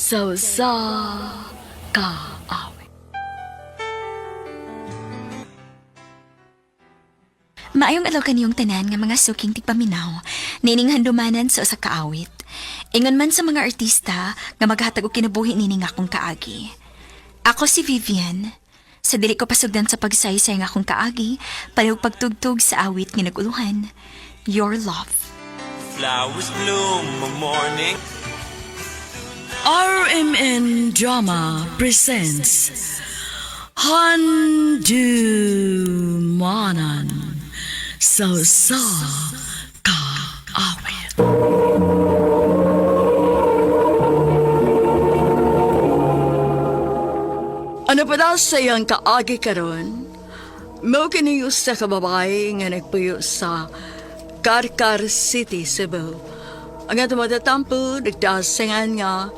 Sa usa ka awit. Maayong adlaw kaniyong tanan nga mga suking tigpaminaw, nining handumanan sa usa ka awit. Ingon man sa mga artista nga maghatag og kinabuhi nining akong kaagi. Ako si Vivian. Sa dili ko pasugdan sa pagsaysay nga akong kaagi, palihog pagtugtog sa awit nga naguluhan, Your Love. Flowers bloom a morning. RMN Drama presents Handumanan sa usa ka awit. Ano pa daw sa iyang kaagi karon? Mao kini usa ka babae nga nagpuyo sa Carcar City, Cebu. Ang atong matatampo, nagdasingan nga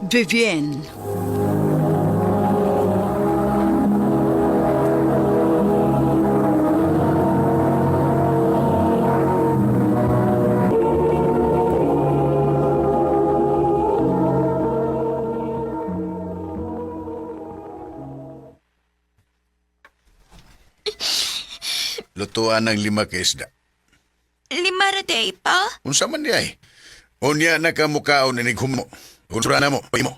Vivienne. Lutuan ng lima ka isda. Lima ra day pa? Unsa man di ay? Unya na ka mukaon inig humo. Unsura na mo, mo.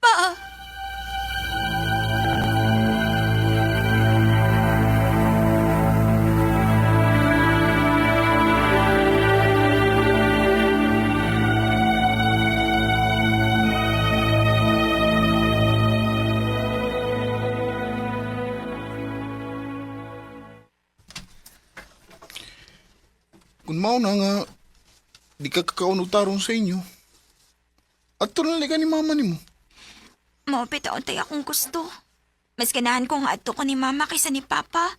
Pa! Kung mao na nga, di ka kakaon og tarong sa inyo. At na ka ni mama nimo. Mao bitaw tay akong gusto. Mas ganahan ko nga adto ko ni mama kaysa ni papa.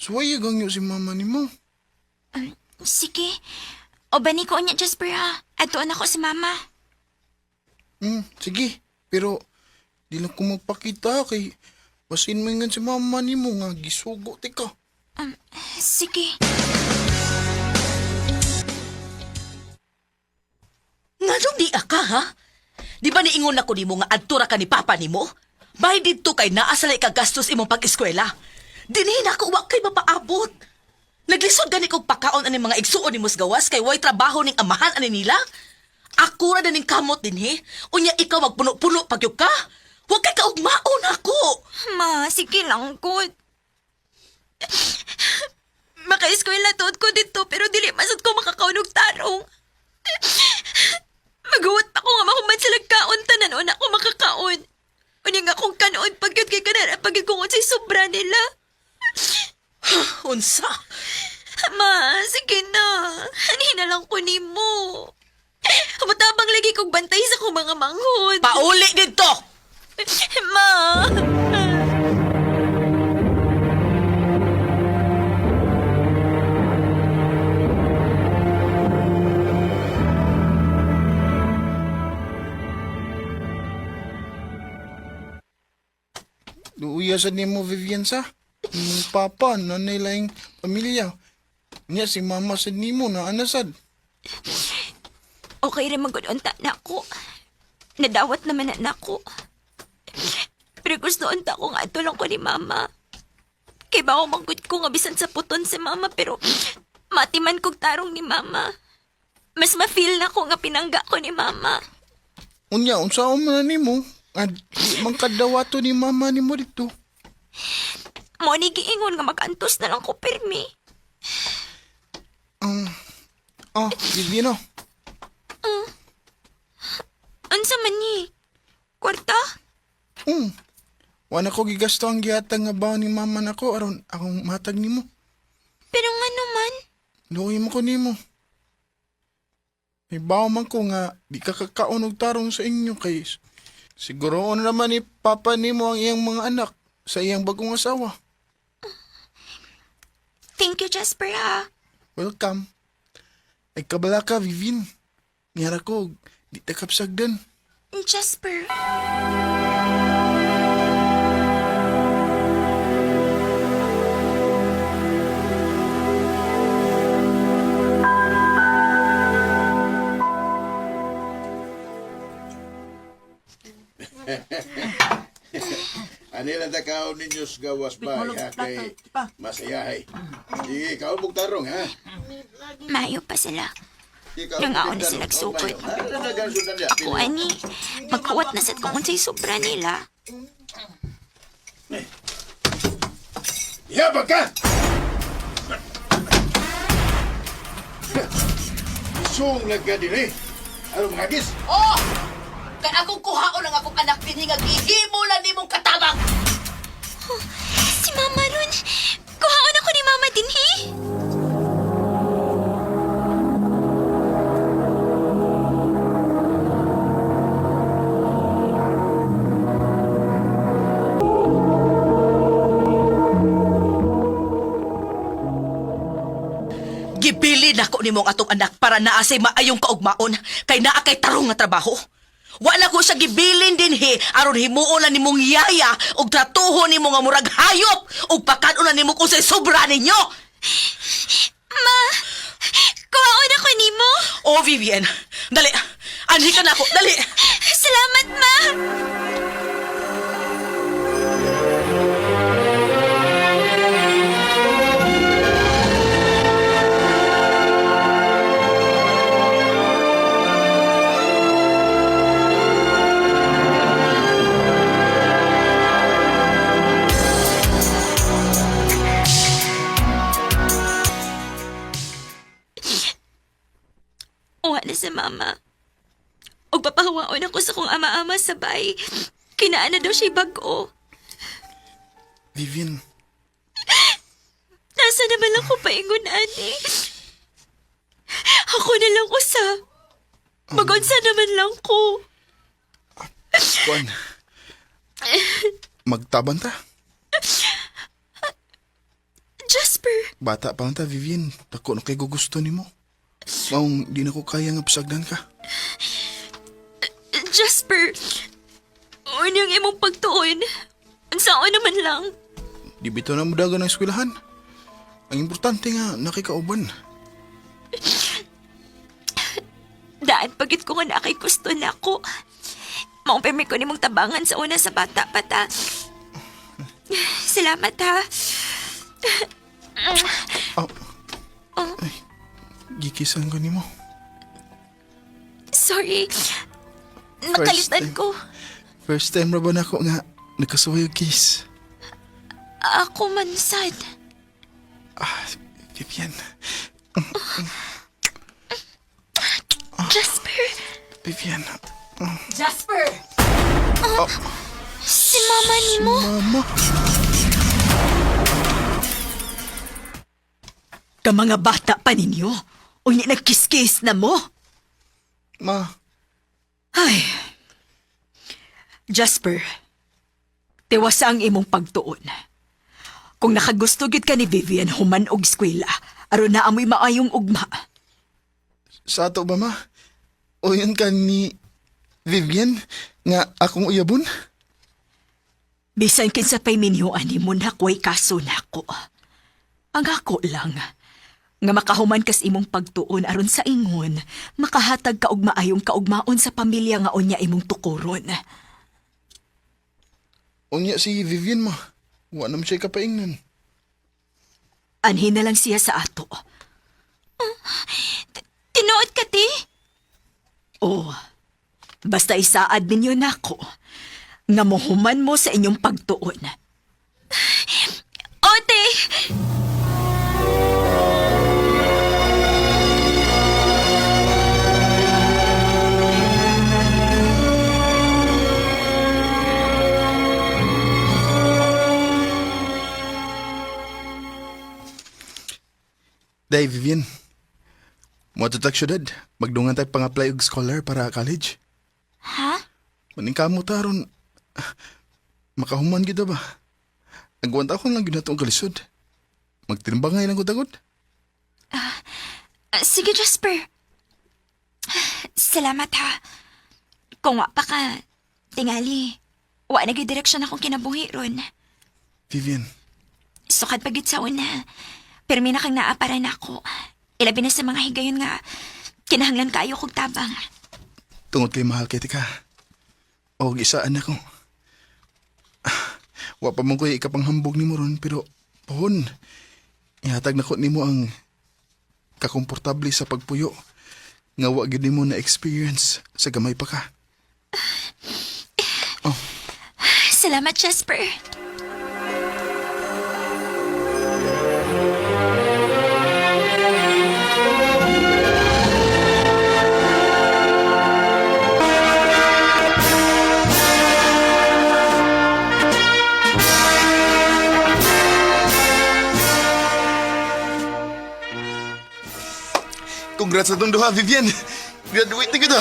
Suwaya gangyo si mama nimo. Sige. O bani ko niya, Jasper ha. Adtoon ako si mama. Sige. Pero di lang ko magpakita kay basin mo ingan si mama nimo nga gisugo ti ka. Sige. Nganong di ka, ha? Di ba niingon ako nimo nga adto ra ka ni papa nimo? Bay didto kay naa sa ka gastos imong pag-eskwela. Dinhi na ako wa kay mapaabot. Naglisod gani kog pakaon ani mga igsuon nimo sa gawas kay way trabaho ning amahan ani nila. Ako ra na ning kamot dinhi. Unya ikaw magpuno-puno pagyud ka. Wa kay kaugmaon ako. Ma, sige lang ko. Maka-eskwela tuod ko dito pero dili masud ko makakaunog tarong. Maguwat pa ko nga mahuman sila kaon tanan una ko makakaon. Unya nga akong kanood pagyud kay kanara pagyud kung unsay sobra nila. Unsa? Ma, sige na. Hanhin na lang ko nimo. Matabang lagi kong bantay sa kong mga manghod. Pauli didto. Ma! Luuya sa nimo Vivian sa. Imong papa nanay laing pamilya. Nya si mama sa nimo na anasad. Okay rin magudunta na ako. Nadawat naman na nako. Pero gusto unta ko nga tulong ko ni mama. Kay ba manggod ko nga bisan sa puton si mama pero matiman kog tarong ni mama. Mas ma-feel na ko nga pinangga ko ni mama. Unya unsa man na nimo? Nga di man kadawato ni mama nimo dito. Mo ni giingon nga magantos na lang ko pirmi. Oh, Vivian oh. Unsa man ni? Kwarta? Wala ko gigasto ang gihatag nga baon ni mama nako aron akong matag nimo. Pero nga naman, Luoy mo ko nimo. May bawo man ko nga di ka kakaon og tarong sa inyo kay siguro na naman ni papa nimo ang iyang mga anak sa iyang bagong asawa. Thank you, Jasper ha. Welcome. Ay kabala ka, Vivin. Ngara ko, di ta kapsagdan. Jasper. lang takaon ninyo sa gawas ba, ha? Kay masayahay. Sige, kaon mong tarong, ha? Mayo pa sila. Sige, kaon Nangaon mong na sila tarong. sugod. Oh, mayo. Ah, dagan sudan niya. Ako ani, magkuwat na sad kung unsay sobra nila. Yabag ka! Isong nagka din eh. Ano mga gis? Oh! Kay akong kuhaon ang akong anak dinhi nga gihimo lang nimong katabang. Si Mama ron. Kuhaon ako ni Mama dinhi. Gibili nako nimo ang atong anak para naa say maayong kaugmaon kay naa kay tarong nga trabaho. Wala ko siya gibilin dinhi aron himuon na nimong yaya ug tratuhon nimo nga murag hayop ug pakan-on na nimo kung say sobra ninyo. Ma, kuhaon ako nimo. Oh, Vivian, dali. Anhi ka nako, dali. Salamat, Ma. Uwa na si Mama. Ug papahawaon ako sa kong ama-ama sabay. Kinaan na daw siya bag-o. Vivian, Nasa naman lang ko paingon, ani. Ako na lang usa. Magunsa naman lang ko. kuan. Magtaban ta. Jasper, Bata pa lang ta, Vivian. Dako na kay gugusto nimo. Maong di na ko kaya nga pasagdan ka. Jasper. Unyang imong pagtuon. Unsaon naman lang. Di bitaw na mo dagan ang eskwelahan. Ang importante nga, nakikauban. Daan pagit ko nga na kay gusto na ako. Maong permi ko nimong tabangan sa una sa bata pa ta. Salamat ha. Oh. Ay, gikisan ko nimo. Sorry. Nakalitan time. ko. First time ra ba nako nga nakasuway og kiss? Ako man sad. Ah, Vivian. Jasper. Vivian. Jasper! Si mama nimo. Mama. Ka mga bata pa ninyo. Unya nagkiskis na mo. Ma, Ay. Jasper, tiwasa ang imong pagtuon. Kung nakagusto gid ka ni Vivian human og eskwela, aron na amoy maayong ugma. sa ato ba ma? O yun ka ni Vivian nga akong uyabon? Bisan kinsa pay minyo ani mo nakway kaso nako. Ang ako lang nga makahuman kas imong pagtuon aron sa ingon, makahatag ka og maayong kaugmaon sa pamilya nga unya imong tukuron. Unya si Vivian ma. Wa naman siya kapaingnan. Anhi na lang siya sa ato. Tinuod ka, ti? Oo. Basta isaad ninyo nako nga mohuman mo sa inyong pagtuon. Ote! Day, Vivian. Mo tag syudad. Magdungan tayo pang-apply og scholar para college. Ha? Maningkamo ta ron. Makahuman gid ba? Agwanta ko lang gyud natong kalisod. Magtimbangay lang ko tagod. Ah, Sige, Jasper. Salamat ha. Kung wa pa ka, tingali. Wa na gyud direksyon akong kinabuhi ron. Vivian, Sukad pa gyud sa una. Pero may nakang naa para nako. Ilabi na sa mga higayon nga kinahanglan kaayo kog tabang. tungod kay mahal kay ka. Og isaan ako. Wa pa man ko'y ikapanghambog nimo ron, pero pohon, ihatag nako nimo ang kakomportable sa pagpuyo nga wa gyud nimo na experience sa gamay pa ka. Salamat, Jasper. Congrats sa tong duha, Vivian. Graduate na kita.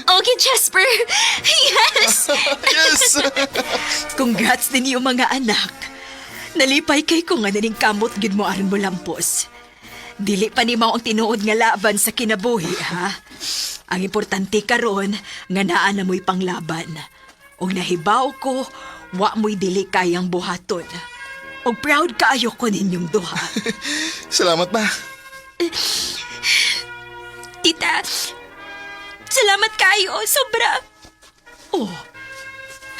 Okay, Jasper. Yes! Yes! Congrats din yung mga anak. Nalipay kay ko nga naning kamot gid mo aron mo lampos. Dili pa ni mao ang tinuod nga laban sa kinabuhi, ha? Ang importante karon nga naa na mo'y panglaban. Og nahibaw ko, wa mo'y dili kayang buhaton. Og proud kaayo ko ninyong duha. Salamat, ma. Tita, salamat kayo. Sobra. Oh,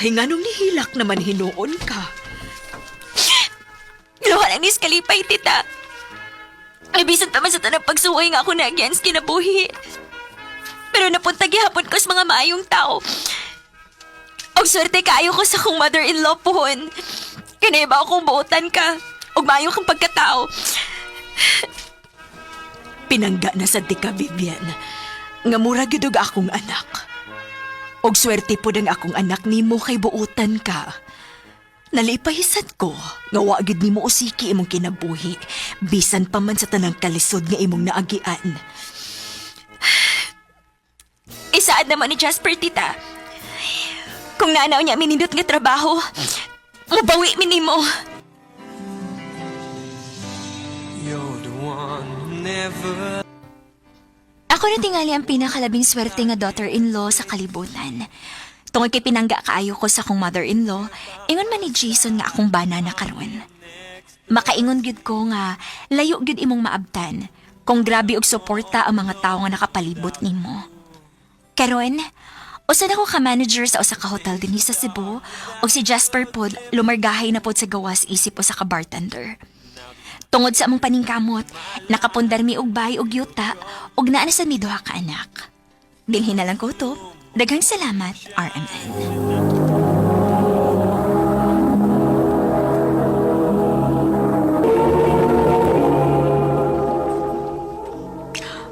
ay nganong nihilak naman hinuon ka. Luha lang nis kalipay, tita. Ay, bisan pa man sa tanang pagsuway nga ako na against kinabuhi. Pero napunta gihapon ko sa mga maayong tao. Og swerte kaayo ko sa akong mother-in-law pohon. Kanay ba akong buotan ka? Og maayo kang pagkatao. Pinangga na sa ka, Vivian. Nga mura gyud og akong anak. Og swerte pod ang akong anak nimo kay buotan ka. Nalipay sad ko nga wa gyud nimo usiki imong kinabuhi bisan pa man sa tanang kalisod nga imong naagian. Isaad naman ni Jasper, tita. Kung naanaw niya minindot nga trabaho, mubawi mi nimo. You're the one who never Ako na tingali ang pinakalabing swerte nga daughter-in-law sa kalibutan. Tungod kay pinangga kaayo ko sa akong mother-in-law, ingon man ni Jason nga akong bana na karon. Makaingon gyud ko nga layo gyud imong maabtan kung grabe og suporta ang mga tawo nga nakapalibot nimo. Karon, usa na ko ka manager sa usa ka hotel dinhi sa Cebu ug si Jasper pod lumargahay na pod sa gawas isip usa ka bartender. Tungod sa among paningkamot, nakapundar mi og bay og yuta ug naa na sa mi duha ka anak. Dinhi na lang ko to. Daghang salamat, RMN.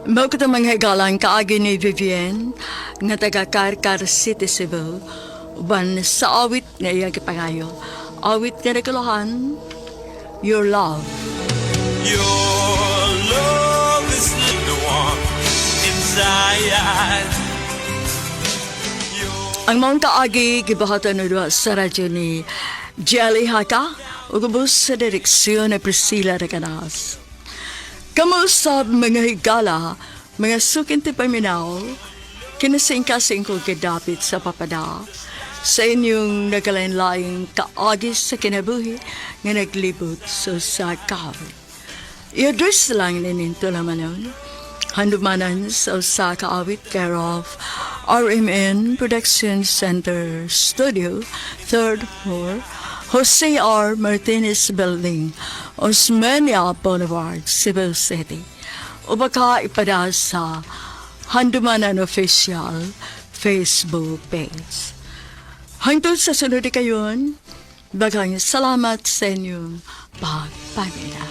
Mao kita mga higalang kaagi ni Vivian nga taga Carcar City, Cebu, uban sa awit nga iyang gipangayo. Awit nga nagkuluhan, Your Love. Your love is the one inside. Ang maong kaagi gibahatan na duha sa radyo ni Jelly Haka ug ubos sa direksyon ni Priscilla Recanas. Kamusta mga higala, mga sukin ti paminaw, kinasingkasing ko gidapit sa papada sa inyong nagalain-laing kaagi sa kinabuhi nga naglibot sa sakaw. I-address lang nininto naman nun. Handumanan sa usa ka awit care of RMN Production Center Studio, third floor, Jose R. Martinez Building, Osmeña Boulevard, Cebu City. O baka ipada sa Handumanan Official Facebook page. Hangtod sa sunod kayon, daghang salamat sa inyong pagpamilya.